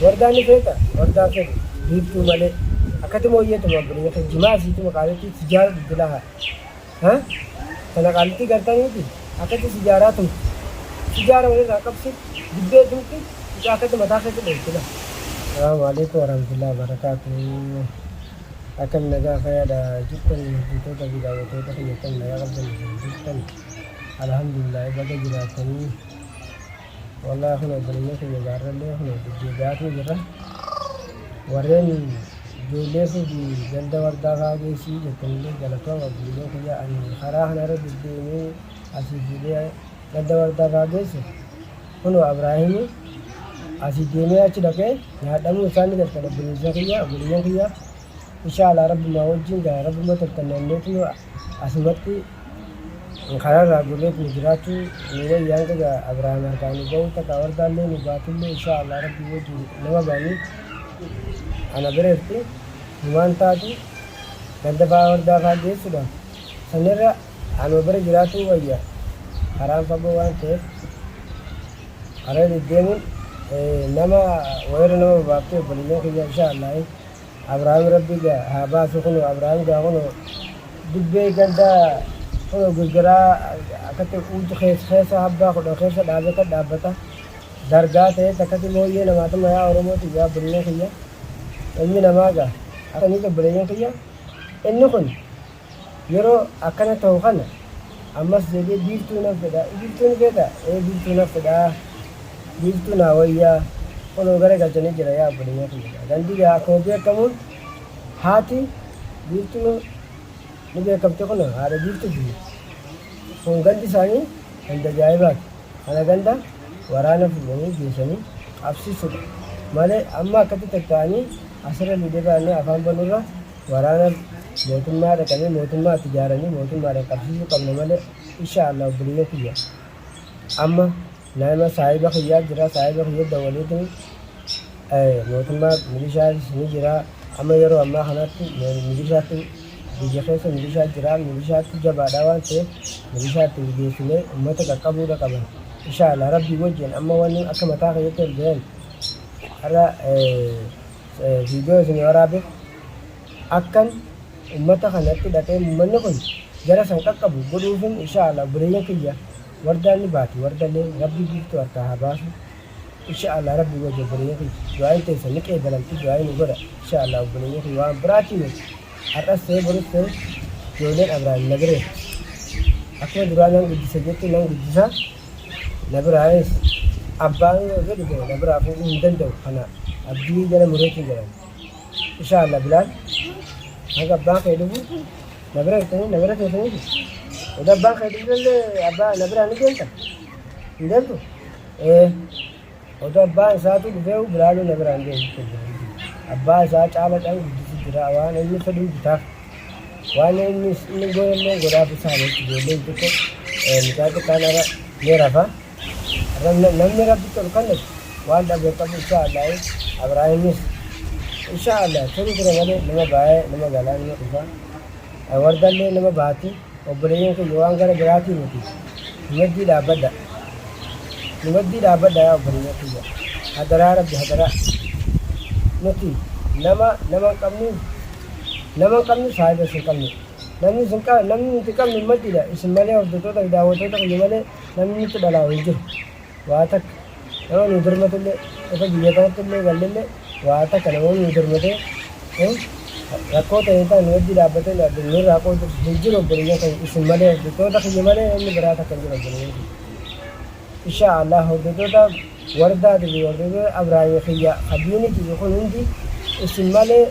Wardaa ni feeta? Wardaa fedhu biiftuu malee. Akkati mooyyeetuma obboleeyyan kiyya jimaa isiituma qaalittii sijaara dhugdi laha. Ha? Tana qaalittii gartaniiti akkatti sijaaraa tumti. Sijaara walirraa qabsi dibbee tumti mucaa akkatti mataa keessa dhoofti laha. Salaamu alaikum warahmatullahi wabarakatuh. Akkam nagaa fayyaadha jirtan hordoftoota fi daawwattoota kiyya akkam nagaa qabdan isin jirtan. Alhamdulillah baga jiraattanii. Wallahi kun obboleeyyan kiyya gaarrallee kun deddeebi'aatuu jirra. Warreen ijoollee fuudhi ganda wardaa fa'aa geessii jettanillee galatooma obboleeyyan kiyya ani karaa kanarra deddeemee asii fuudhee ganda wardaa fa'aa geessu kunoo Abrahaamii asii deemee achi dhaqee nyaadhamuu isaa ni gartan obboleessa kiyya obboleeyyan kiyya inshaallah rabbumaa wajjin gaa rabbuma tolfanneetu asumatti Kararraa gurreet nu jiraachuu nu wayya hanga gaa Abraham harkaa nu gahuu takka wardaallee nu baatullee inshaa Allah rabbii wajji nama baanii ana bireerti humaan taatu ganda faa wardaa faa geessudha sanirra anuma bira jiraatuu wayya karaan fagoo waan ta'eef karaa deddeemuun nama wayirra nama babaaftee obboleeyyan kiyya inshaa Allah Abraham rabbi ga haa baasu kuno Abraham gaa kuno dubbee ganda kuno girgiraa akkatti uutu keessa keessa habbaa 10 keessa dhaabee kan dhaabbata dargaa ta'ee takkatti mooyyee namaatuma yaa Oromooti yaa obboleeyyan kiyya ilmi namaa gaa akkanitti obboleeyyan kiyya inni kun Yeroo akkana tahu kana ammas deebi'ee biiftuu nan fedha. Biiftuu ni feetaa? Ee biiftuu nan fedha. Biiftuu naa wayya. Kunoo gara galchanii jira yaa obboleeyyan kiyya. Gandi gaa akkuma beekamuun haati biiftuu ni beekamti kunoo haadha biiftuu fi kun gandi isaanii ganda ajaa'ibaati. Kana ganda waraana fuudhanii geessanii qabsiisudha. Malee amma akkatti tatta'anii asirra liidee afaan banurra Waraana mootummaa dhaqanii mootummaa itti ijaaranii mootummaadhaan qabsiisuu qabna malee insha Allah obboleeyyan kiyya amma nama saahiba kiyyaa jira saahiba kiyya dawwaleetiin mootummaa milishaas ni jira amma yeroo ammaa kanatti milishaatti biyya keessa milishaa jira milishaatti jabaadha waan ta'eef milishaatti geessinee uummata qaqqabuudha qaban insha Allah rabbii wajjin amma wanni akka mataa kiyyatti ol gahan har'a viidiyoo isin waraabeef akkan ummata kanatti dhaqee ummanni kun jara san qaqqabu godhuufin insha Allah obboleeyyan kiyya wardaan ni baati wardallee rabbii biiftuu harkaa haa baasu insha Allah rabbii wajji obboleeyyan kiyya du'aayin teessan ni qeebalamti du'aayin nu godha insha Allah obboleeyyan kiyya waan biraatii miti har'as ta'ee borus ta'e ijoolleen Abrahaam na bireef akkuma duraa nan guddisa jettu nan guddisa Na biraayis abbaan yoo dhufe na biraa fuudhuu hin danda'u kana abdii jala mureetiin jedhan. Insha Allah Bilaal hanga abbaan kee dhufu na bira jirtanii na bira teessanii odoo abbaan kee dhufnellee abbaa na biraa ni deemta hin deemtu ee odoo abbaan isaatu dhufee Bilaaluu na biraa hin deemtu abbaa isaa caala dhaan guddisu jira waan inni fedhuu bitaaf. Waan inni inni goonellee godhaaf isaa jechuudha. Ijoolleen xiqqoo mucaa xiqqaan irra ni rafa. Namni rabbitti ol kennatu waan dhabe hin qabu insha Allah. Abraahimis insha Allah turu ture malee nama baay'ee nama galaa nama dhufa. Wardallee nama baati. Obboleeyyan kiyya waan gara biraatii miti. Numaddii dhaabbadha. Numaddii dhaabbadha yaa obboleeyyan kiyya. Hadaraa rabbi hadaraa. Nuti nama nama hin qabnu Nama hin qabnu saahiba isin qabnu. Namni isin qa namni nuti qabnu ummattiidha. Isin malee hordoftoota fi daawwattoota kiyya malee namni nutti dhalaa'u hin jiru. Waa takka nama nu dirmatullee osoo biyya kanatti illee gallellee waa takka namoonni nu dirmatee rakkoo ta'e hin taane nu wajji dhaabbatee nu adda nurraa qoodu hin jiru obboleeyyan kiyya isin malee hordoftoota kiyya malee namni biraa takka hin jiru obboleeyyan kiyya. Insha Allah hordoftoota wardaati fi hordoftoota Abrahaam kiyya ka diini kiyya kun hundi isin malee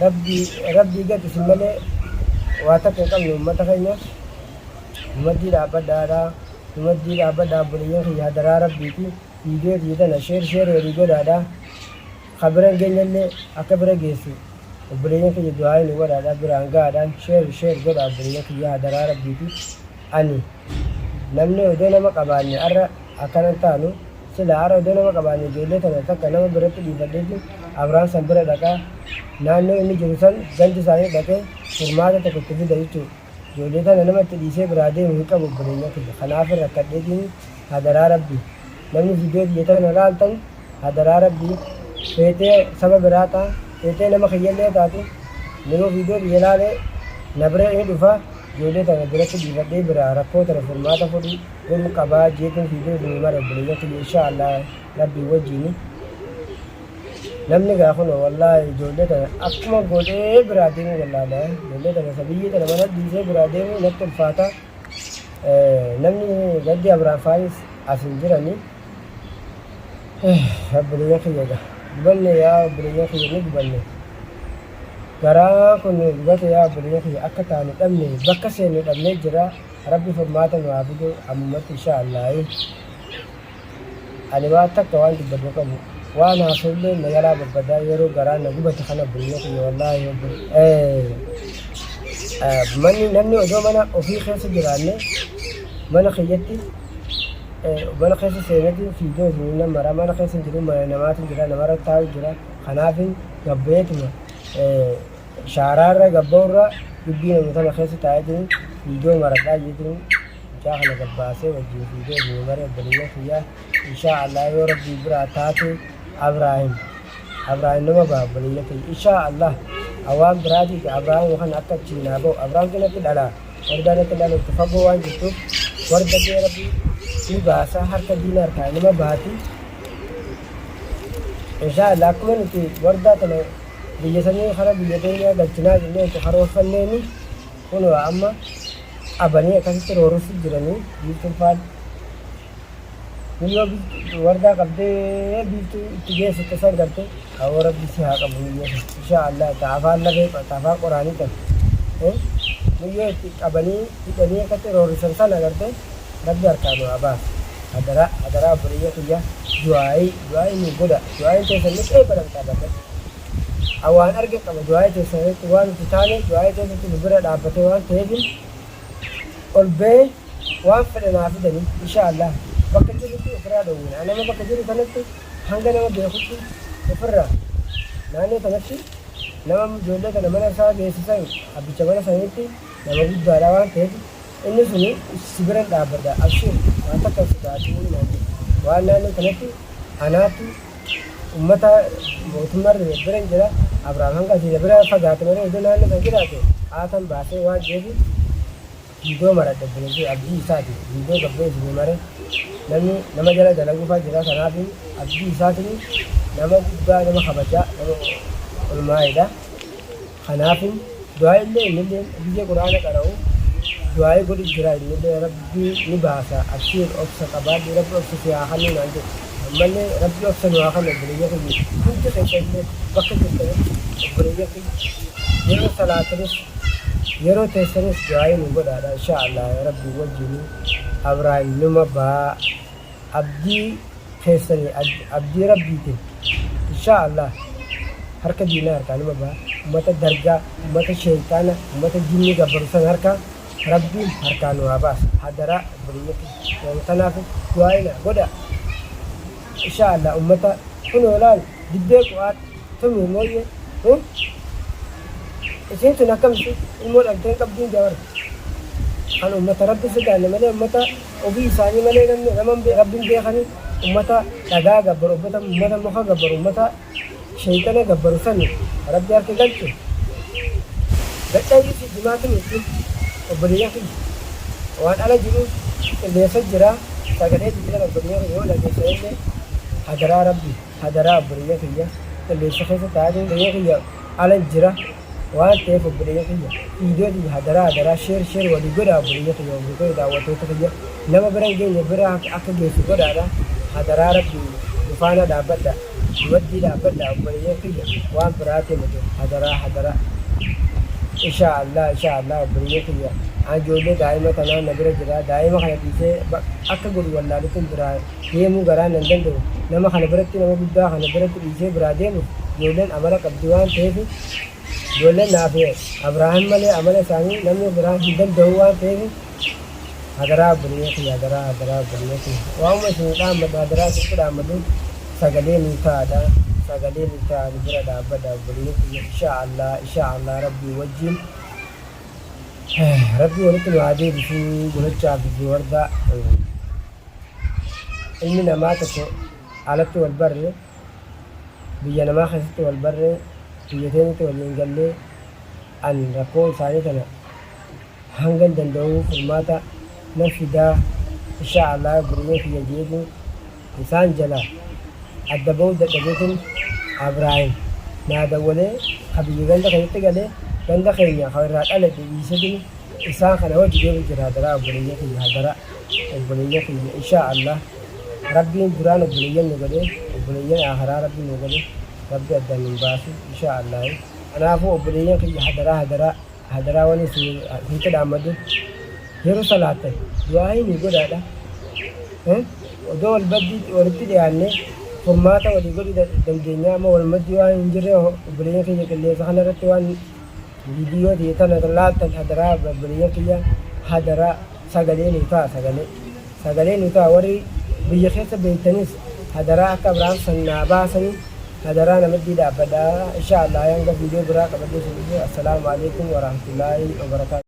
rabbii rabbii gad isin malee waa takka hin qabnu ummata keenya numaddii dhaabbadhaadha numaddii dhaabbadhaa obboleeyyan kiyya hadaraa rabbiiti viidiyoo tiyya tana share share walii godhaadha ka bira hin geenyellee akka bira geessu obboleeyyan kiyya du'aa'ii nu godhaadha biraan gahaadhaan share share godhaa obboleeyyan kiyya hadaraa rabbiiti ani Namni odoo nama qabaanne arra akkana hin taanu sila arra odoo nama qabaanne ijoollee tana takka nama biratti dhiifadheeti Abrahaam san bira dhaqaa naannoo inni jiru san gandi isaanii dhaqee furmaata tokko itti fida jechuu ijoollee tana nama itti dhiisee biraa deemu hin qabu obboleeyyan kiyya kanaafin rakkadheetiin hadaraa rabbi namni viidiyoo tiyya tana laaltan hadaraa rabbi Feetee saba biraa ta'a, feetee nama kiyyallee taatu, nama viidiyoo kiyya laalee na bira ni dhufa. Ijoollee tana biratti dhiifadhee biraa rakkoo tana furmaata fudhu godhuu qabaa jeetiin viidiyoo isinii mara, obboleeyyan kiyya, insha Allah Rabbii wajjiini. Namni gaa kun wallaahi ijoollee tana akkuma godhee biraa deemuu wallaala. Ijoollee tana sabiyyii tana mana dhiisee biraa deemuu natti ulfaata. Namni gaddi Abrahaam faanis as hin jirani. Obboleeyyan kiyya gaa gubanne, yaa obboleeyyan kiyya, ni gubanne. Garaa kun gubate, yaa obboleeyyan kiyya, akka taanu dhabne, bakka seennu dhabnee jira. Rabbi furmaata nu haa fidu ammumatti, insha Allaahi. Ani waan takka waan dubbadhu qabu, waan haasa'ullee na jalaa babbadaa yeroo garaa na gubate kana, obboleeyyan kiyya, wallaahi. Manni namni odoo mana ofii keessa jiraanne, mana kiyyatti mana keessa seeneeti fiidoo isin nan mara. Mana keessa hin jiru, mana namaatiin jira, namarra taa'u jira. Kanaafin gabbeetuma shaaraarra gabbaa'urra dubbii nama tana keessa taa'eetiin fiidoo maradhaa jeetiin mucaa kana gabbaasee wajjin fiidoo isin mare, obboleeyyan kiyyaa. Inshaa Allah yoo Rabbii biraa taate Abraahim nama ba'a, obboleeyyan kiyya, inshaa Allah. Awaan biraatiiti Abraahim kan akka achii naa ba'u. Abraahim natti dhalaa, wardaan natti dhalootti fagoo waan jirtuuf, warda kee Rabbii ni baasa, harka diina harkaa nama baati, inshaa Allah. Akkuma nuti wardaa tana biyya sanii kara biyya teenyaa galchinaa jennee itti karoorfanneeni, kunoo amma qabanii akkasitti roorrusu jiranii. Biiftuun faan Miyyoo wardaa qabdee Biiftuu itti geessitte san garte. Awoo, Rabbi si haa qabu miyyoo san, inshaa Allah. Ta afaan lafee, ta afaan qoraanii tan miyyoo itti qabanii hidhanii akkatti roorrisan sana garte. Rabbi harkaa nu haa baasu. Hadaraa, hadaraa, obboleeyyan kiyya, du'aayii, du'aayii nu godha. Du'aayiin teessan ni qeebalamtaa bakka awaan arge qaba. Du'aayii teessan irratti waan nuti taane, du'aayii teessatti nu bira dhaabbatee waan ta'eef, ol ba'ee waan fedhe naa fidanii, insha Allah bakka jirutti ofirraa dhowwina. Nama bakka jiru kanatti hanga nama beekutti ofirraa naannoo kanatti nama ijoollee kana mana isaa geessisan, abbicha mana saniitti nama guddaadha waan ta'eef, inni suni si bira dhaabbadha, abshir, waan takka hin sodaatin naan jedhe. Waan naannoo kanatti anaatu ummata mootummaa bira hin jira. Abrahaam hanga asii bira fagaate malee, iddoo naannoo kan jiraate haatan baasee waan jeefi viidiyoo maradhe, obboleessi abdii isaati viidiyoo gabbee isinii mare. Namni nama jala dalaguufaa jira. Kanaaf abdii isaatiin nama guddaa, nama kabajaa, nama olmaa'edha. Kanaaf du'aa illee innillee biyya Quraana qara'u du'aa godhu jira. Innillee Rabbi ni baasa, abshiir, obsa qabaadhu, Rabbi obsa si haa kennu naan jedhu. Ammallee Rabbi obsa nu haa kennu, obboleeyyan kiyya hundi keessa illee bakka jirtanitti. Obboleeyyan kiyya, yeroo salaatanis yeroo teessanis du'aa nu godhaadha. Insha Allah Rabbi wajjin Abrahaam numa baa, abdii keessanii abdii Rabbiitiin, insha Allah harka diinaa harkaa numa baa. Ummata dargaa, ummata sheeyxaana, ummata jinni gabbaru san harkaa Rabbiin harkaa nu haa baasu. Hadaraa, obboleeyyan kiyya, tanaaf du'aa godha, insha Allah. Ummata kunoo laal, dibbee qu'aat tumi mooyye. Isiin tun akkamti ilmoo dhalteen qabdiin jawar kan ummata Rabbi sodaanne malee, ummata ofii isaanii malee namni nama Rabbiin beekani, ummata dhagaa gabbaru, ummata muka gabbaru, ummata sheeyxana gabbaru sani Rabbi harka galche. Gadhayyuu si jimaatu miti, obboleeyyan kiyya. Waan ala jiruuf qilleensa jira sagalee bilbilan. Obboleeyyan kiyya, yoo dhageessanillee, hadaraa Rabbi, hadaraa, obboleeyyan kiyya, qilleensa keessa taa'anii, obboleeyyan kiyya, ala jira waan ta'eef, obboleeyyan kiyya, viidiyoo tiyya hadaraa, hadaraa, share, share walii godhaa. Obboleeyyan kiyya, hordoftoota, daawwattoota kiyya, nama bira hin geenye bira akka geessu godhaadha. Hadaraa Rabbi, nu faana dhaabbadha, maddii dhaabbadha, obboleeyyan kiyya. Waan biraati miti, hadaraa, hadaraa. Insha Allah, insha Allah, obboleeyyan kiyya, an ijoollee daa'ima tanaa na bira jira. Daa'ima kana dhiisee akka godhu wallaalutti biraa deemuu garaan nan danda'u. Nama kana biratti, nama guddaa kana biratti dhiisee biraa deemuuf, ijoolleen amala qabdi waan ta'eef, ijoolleen naaf Abrahaam malee amala isaanii namni biraa hin danda'u waan ta'eef, hadaraa, obboleeyyan kiyya, hadaraa, hadaraa, obboleeyyan kiyya, waanuma isin dhaammadhu, hadaraa isinitti dhaammadhu, sagalee nuu ta'aadha, sagalee nuu ta'a, nu bira dhaabbadha, obboleeyyan kiyya. Insha Allah, insha Allah, Rabbii wajjin Rabbii walitti nu haa deebisuu golochaa fi wardaa. Ilmi namaa tokko alatti wal barre. Biyya namaa keessatti wal barree, biyya teenyatti waliin gallee, an rakkoo isaanii tana hangan danda'uu furmaata nan fidaa inshaa Allah obboleeyyan kiyya jeetiin isaan jalaa adda ba'uu dadhabeetiin Abraahim naa dawwalee ka biyya ganda keessatti galee ganda keenya ka irraa dhaladhe dhiisetiin isaan kana wajji deemu jira. Hadaraa obboleeyyan kiyya, hadaraa obboleeyyan kiyya, inshaa Allah Rabbiin duraan obboleeyyan nu godhe, obboleeyyan aakhiraa Rabbi nu godhe, Rabbi addaan nun baasu inshaa Allah. Kanaafuu obboleeyyan kiyya, hadaraa, hadaraa, hadaraa, wani isinitti dhaammadhu, yeroo salaattan du'aa'ii nuu godhaadha. Odoo wal baddii walitti dhiyaanne furmaata walii godhuu dandeenya. Amma wal maddii waan hin jirre, obboleeyyan kiyya, qilleensa kanarratti waan viidiyoo ta'e tana laaltan, hadaraa obboleeyyan kiyya, hadaraa sagalee nuu ta'a, sagalee sagalee nuu ta'a. Warri biyya keessa beektanis hadaraa akka Abrahaam san naa baasanii hadaraa namaddii dhaabbadha. Insha Allah hanga viidiyoo biraa qabadhee isin dhufu, assalaamu alaikum warahmatullaahi wabarakaatu.